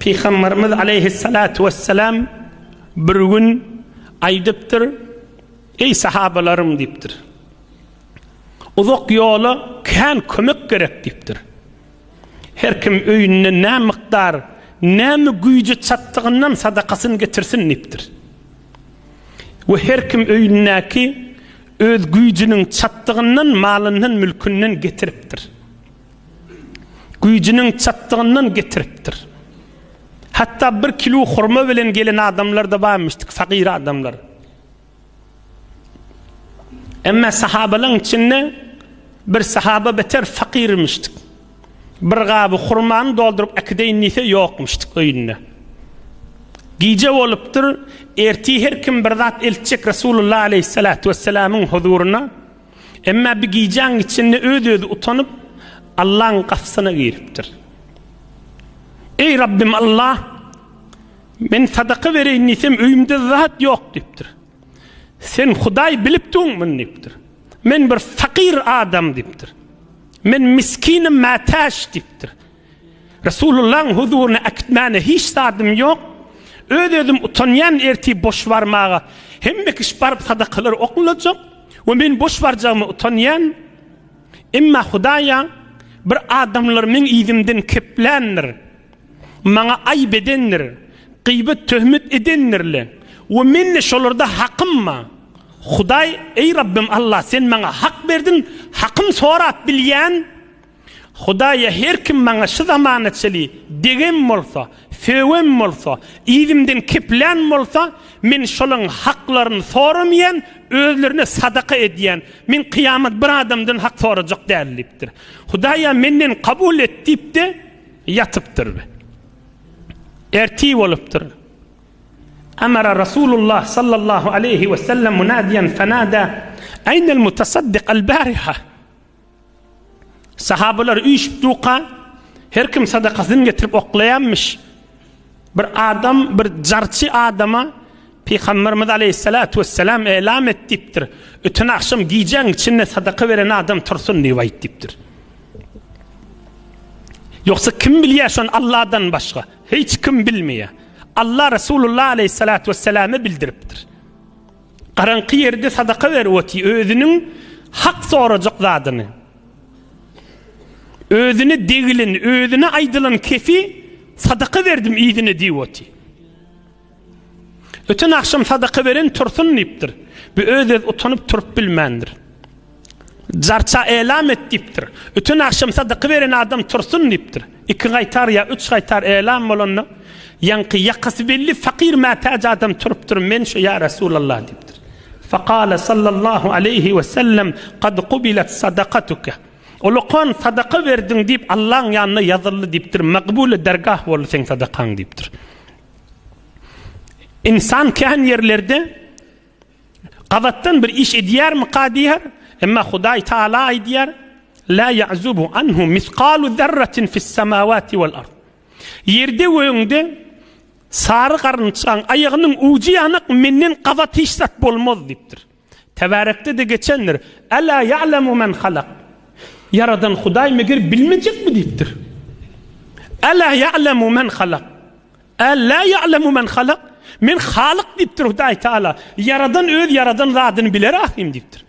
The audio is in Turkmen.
Pygamberimiz aleýhissalatu wessalam bir gün aýdypdyr, Eý sahabalarym diýipdir. Uzak ýola kän kömek gerek diýipdir. Her kim öýünde nä mukdar, näme güýji çatdygyndan sadakasyny getirsin diýipdir. We her kim öýündäki öz güýjüniň çatdygyndan malyndan, mülkünden getiripdir. Güýjüniň çatdygyndan getiripdir. Hatda bir kilo hurma bilen gelen adamlar-da barmyşdyk, fagyr adamlar. Emma sahabalaryň içinde bir sahaba beter fakirmişdik. Bir gaby hurmany dolduryp äkideýin diýse ýokmuşdyk öýünde. Gije bolupdyr, ertir her kim bir zat eltjek Resulullah aleyhissalatu vesselamyň huzuryna. Emma bir gijäň içinde öz-özi utanyp Allaň gapysyna giripdir. Eý Rabbim Allah! Men sadaka bereýin diýsem öýümde zat ýok diýipdir. Sen Hudaý bilip duň muny diýipdir. Men bir fakyr adam diýipdir. Men miskinim mätäç diýipdir. Resulullahyň huzuryna äkitmäne hiç zadym ýok. Öz-özüm utanýan ertir boş barmaga. Hemme kişi baryp sadakalar oklajak we men boş barjagyma utanýan. Emma Hudaýa bir adamlar meň yzymdan kepländir. Maňa aýyp edendir, gyýbat-töhmet edendirler we mende şolarda hakym bar. Hudaý, eý Rabbym Allah, sen maňa hak berdiň, hakym sorap bilýän. Hudaýa her kim maňa şu zamana çeli degen bolsa, sögen bolsa, yzymdan keplän bolsa, men şolaň haklaryny soramaýan, özlerine sadaka edýän. Men kyýamat bir adamdan hak sorajak däl diýipdir. Hudaýa menden kabul et diýip-de, ýatypdyr. Ertir bolupdyr. Amara Rasulullah sallallahu aleyhi we sellem munadiyan fenada Aynel mutasaddik al bariha Sahabalar üýşüp duka her kim sadakasyny getirip oklaýanmyş. Bir adam, bir jarçy adama Pygamberimiz aleyhissalatu vesselam elam et diýipdir. Öten akşam gijäň içinde sadaka beren adam tursun diýip aýt diýipdir. Ýogsa kim bilýär şony Allahdan başga? Hiç kim bilmeýär. Allah Resulullah aleyhissalatu vesselama bildiripdir. Garaňky ýerde sadaka berip oty özüniň hak sorajak zadyny. Özüne degilen, özüne aýdylan kefi sadaka berdim yzyna diýip oty. Öten agşam sadaka beren tursun diýipdir. Bu öz-öz utanyp turup bilmändir. Jarça elam et diýipdir. Öten agşam sadaka beren adam tursun diýipdir. Iki gaýtar ýa üç gaýtar elam bolanda, ýaňky ýakasy belli fakyr mätäç adam turupdyr, men şu ýa Resulallah diýipdir. Fekale sallallahu aleýhi we sellem kad kubilet sadakatuke. Ulakan sadaka berdiň diýip Allaň ýanynda ýazyldy diýipdir. Makbule dergah boldy seň sadakaň diýipdir. Insan kän ýerlerde gabatdan bir iş edýärmika diýer, emma Hudaý Taala aýdýar, La ya'zubu anhu misqalu zarratin fis-samawati wal-ard. Ýerde gögde sary garynçaň aýagynyň ujy ýanak menden gabat hiç zat bolmaz diýipdir. Tebärekde-de geçendir. Ela ýa'lemu men halak. Ýaradan Hudaý meger bilmejekmi diýipdir. Ela ýa'lemu men halak. Ela ýa'lemu men halak. Men Halyk diýipdir Hudaý Taala. Ýaradan öz ýaradan zadyny biler ahym diýipdir.